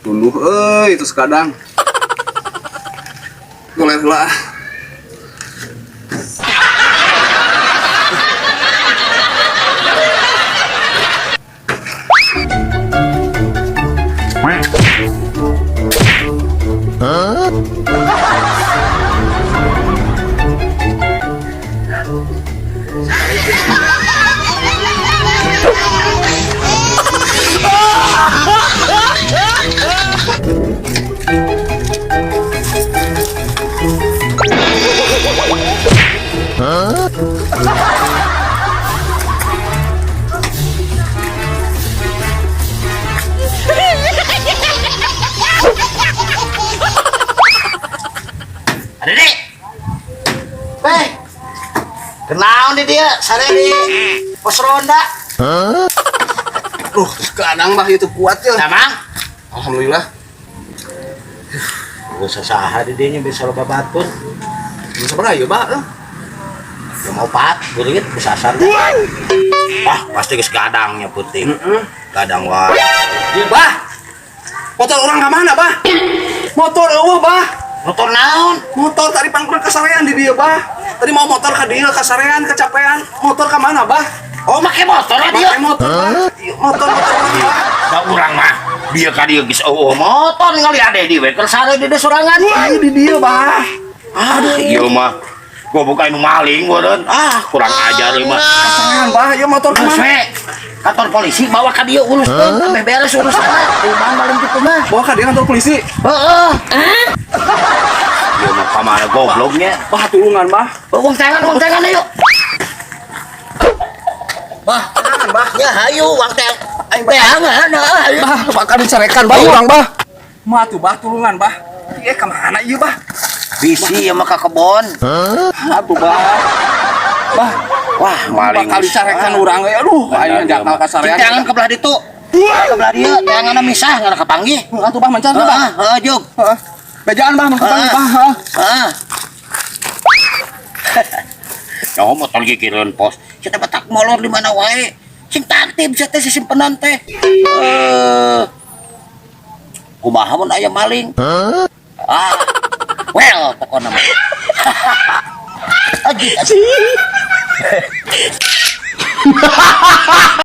Tunduh euy terus kadang. Boleh lah. Adek. Teh. Kenaon di dia? Sare di pos ronda. Duh, terus kadang bah itu kuat ya. Damang. Alhamdulillah. Gua saha di dinya bisa loba batur. Bisa berapa ya, bah? Ya mau pat, burit besasar. Wah, pasti geus gadangnya putih. Gadang wah. Bah. Motor orang ke mana, bah? Motor eueuh, bah. Motor naon? Motor tadi pangkulan kasarean di dia, bah. Tadi mau motor ke dia kasarean kecapean. Motor ke mana, bah? Oh, make motor lah dia. Pakai motor, bah. Motor motor orang, bah. Da urang mah dia ka dieu geus eueuh motor ningali ade di we keur sare di dieu sorangan. Ayo di dia, bah. Aduh, ieu mah gua buka nu maling meureun. Ah, kurang ajar ieu mah. Kasarean, bah. Ieu motor ke Geus mana? we. Kantor polisi bawa ka dieu uruskeun, sampai beres urusanna. Kumaha maling kitu mah. Bawa ke dia kantor polisi. Heeh. Ieu mah ka mana gobloknya? Bah, tulungan, bah. Uang tangan ayo. Bah, tangan, bah. Ya hayu uang teh. Aing teangan hayu. Bah, bakal dicarekan, bah, urang, bah. Mah tuh, bah, tulungan, bah. Ieu ke mana ieu, bah? Bisi ieu mah ka kebon. Atuh, bah. Bah, Wah, maling. bakal dicarekan urang euy. Aduh, aing jakal kasarean. Teangan ke belah ditu. Ke belah dieu, teanganna misah ngan kapanggih. Atuh, bah, mencar, bah. Heeh, heeh, jug. Heeh. Bejaan, bah, mun kapanggih, bah. Heeh. Heeh. Ya motor gigireun pos. Sia batak molor di mana wae. Sing tartib sia teh sisimpenan teh. Eh. Kumaha mun aya maling? Ah. Well, pokona mah. Aji, aji.